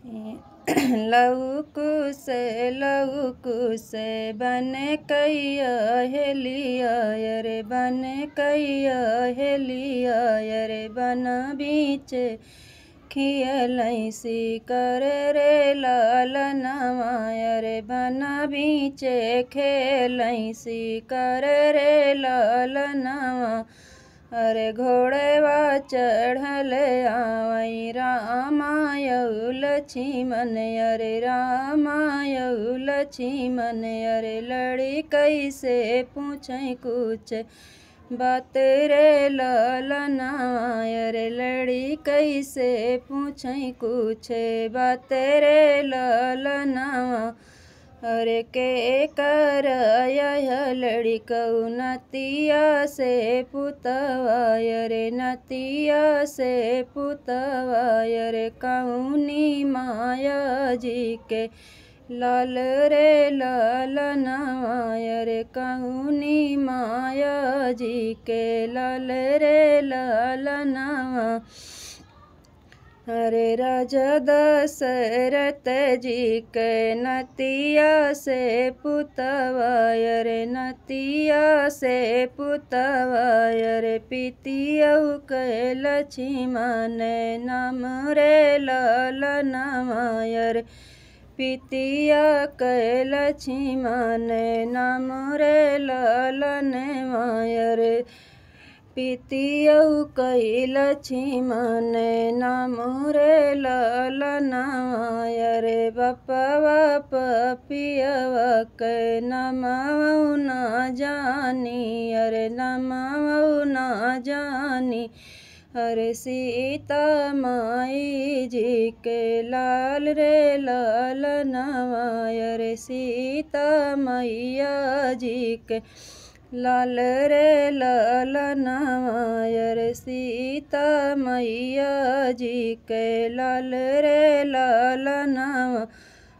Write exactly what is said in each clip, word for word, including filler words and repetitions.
लौकुस, लौकुस, बन कइया हेलिया, अरे बन कइया हेलिया, अरे बन बीचे खेलैसी कर रे ललनवा, अरे बन बीचे खेलैसी कर रे ललनवा। अरे घोड़वा चढ़ल आवै रामा अउ लक्ष्मण, अरे रामा अउ लक्ष्मण, अरे लड़िकइ से पूछै कुछ बात रे ललनवा, अरे लड़िकइ से पूछै कुछ बात रे ललनवा। अरे के कर यह लड़िकउ नतिया से पुतवा, अरे नतिया से पुतवा, अरे कउनी माया जी के लाल रे ललनवा, अरे कउनी माया जी के लाल रे ललनवा। अरे राजा दशरथ जी के नतिया से पुतवा, अरे नतिया से पुतवा, अरे पितियउ के लक्ष्मण नाम रे ललनवा, अरे पितिया के लक्ष्मण नाम रे ललनवा, अरे पितियउ कइ लक्ष्मण नाम रे ललनवा, अरे बपवा पपियवा के नमवउ न जानी, अरे नमवउ न जानी। अरे सीता माई जी के लाल रे ललनवा, अरे सीता मैया जी के लाल रे ललनवा, अरे सीता मैया जी के लाल रे ललनवा।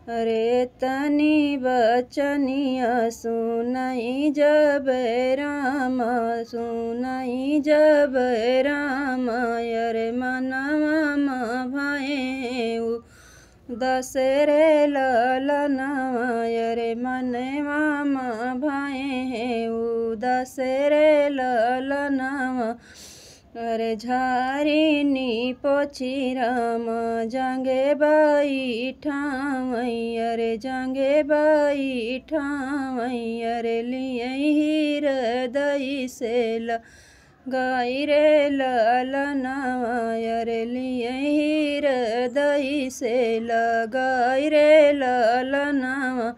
अरे तनी बचनिया सुनई जब रामा, सुनई जब रामा, अरे मनवा मा भए उ दस रे ललनवा, अरे मनवा मा भए हैं उदास रे ललनवा। अरे झारिनी पोछी रामा जंगे बैठावई, अरे जंगे बैठावई, अरे लियई हृदय से ल गाई रे ललनवा, अरे लियई हृदय से लगाई रे ललनवा।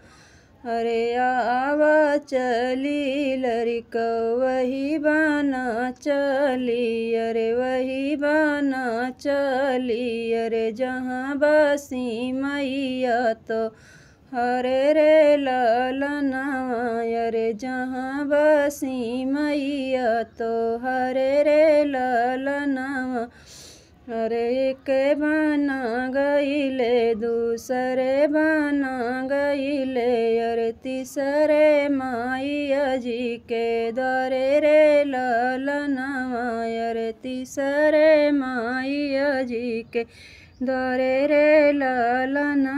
अरे आवा चली लरिकवही बना चली, अरे वही बना चली, अरे जहाँ बसी मैया तो हरे रे ललनवा, अरे जहाँ बसी मैया तो हरे रे ललनवा। अरे एक बना गईले, दूसरे बना गईले, अरे तीसरे मैया जी के द्वारे रे ललनवा, अरे तीसरे मैया जी के द्वारे रे ललनवा।